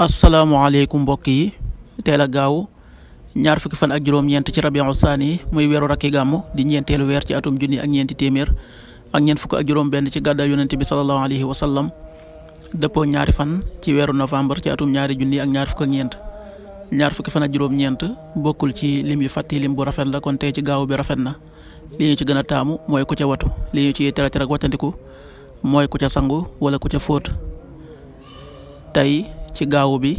asalaamaaleykum mbokk yi teel a gaaw ñaar fukki fan ak juróom-ñeent ci rabiu saani muy weeru rakki gàmmu di ñeenteelu weer ci atum junni ak ñeenti téeméer ak ñeent fukk ak juróom-benn ci gàddaay yonente bi sallallahu alayhi wa sallam dëppoo ñaari fan ci weeru novembre ci atum ñaari junni ak ñaar fukk ak ñeent ñaar fukki fan ak juróom-ñeent bokkul ci lim yu fàtti lim bu rafet la kon tey ci gaaw bi rafet na li ñu ci gën a taamu mooy ku ca watu li ñu ci tere ak wattandiku mooy ku ca sangu wala ku ca fóot tey ci gaawu bi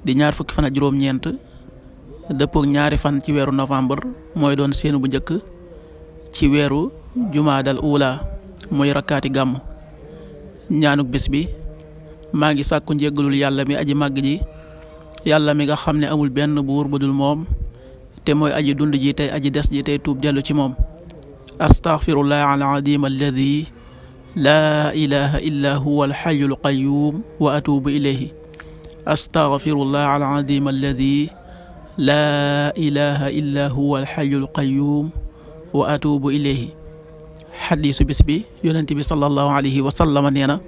di ñaar fukki fan ak juróom-ñeent dëppook ñaari fan ci weeru novembre mooy doon séenu bu njëkk ci weeru jumaadal ula mooy rakkaati gàmm ñaanuk bés bi maa ngi sàkku njéggalul yàlla mi aji màgg ji yàlla mi nga xam ne amul benn buur bu dul moom te mooy aji dund ji tey aji des ji tey tuub dellu ci moom astaghfirullah al adim alladi laa ilaha illa huwa alxayu alqayum wa atubu ilayhi astaghfirullah alazim alladi laa ilaha illa huwa alxayu alqayum wa atubu ilayhi xadiisu bis bi yonent bi sallallahu alayhi wa sallam nee na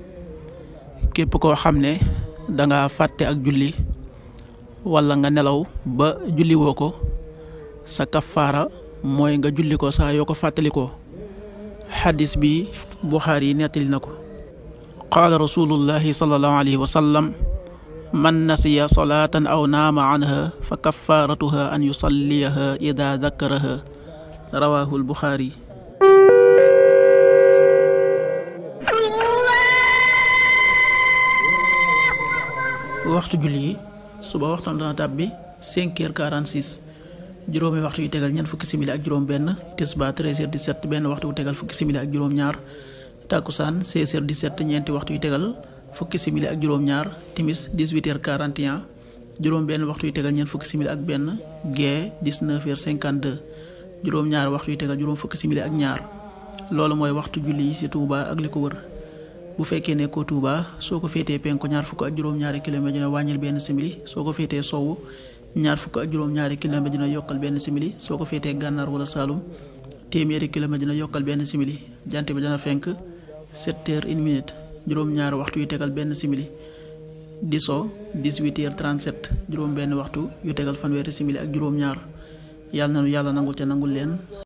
képp koo xam ne danga fàtte ak julli wala nga nelaw ba julli woo ko sa kafaara mooy nga julli ko saa yoo ko fàttalikoo xadis bi Buxaari yi nettali na ko qaala rasulullahi sallallahu alayhi wa sallam man nasiya salaatan aw naama anha fa kafaaratuha an yusalliyaha ida dakaraha rawahu al-Buxaari. waxtu julli yi suba waxtaan dana tàbbi 5h46 juróomi waxtu yu tegal ñeent fukki simili ak juróom benn tisbaar 13h17 benn waxtu yu tegal fukki simili ak juróom ñaar takkusaan 16h17 ñeenti waxtu yu tegal fukki simili ak juróom ñaar timis 18h41 juróom benn waxtu yu tegal ñeent fukki simili ak benn gee 19h52 juróom ñaar waxtu yu tegal juróom fukki simili ak ñaar loolu mooy waxtu julli yi ci Touba ak li ko wër bu fekkee ne ko Touba soo ko féetee penku ñaar fukk ak juróom ñaari kilomètre dina wàññil benn simili soo ko féetee sowwu ñaar fukk ak juróom-ñaari kilomètre dina yokkal benn simili soo ko féetee gànnaar wala Saalum téeméeri kilomètre dina yokkal benn simili jant bi dana fenk 7h01 juróom-ñaari waxtu yu tegal benn simili di so 18h37 juróom benn waxtu yu tegal fanweeri simili ak juróom-ñaar yàlla nanu yàlla nangul ca nangul leen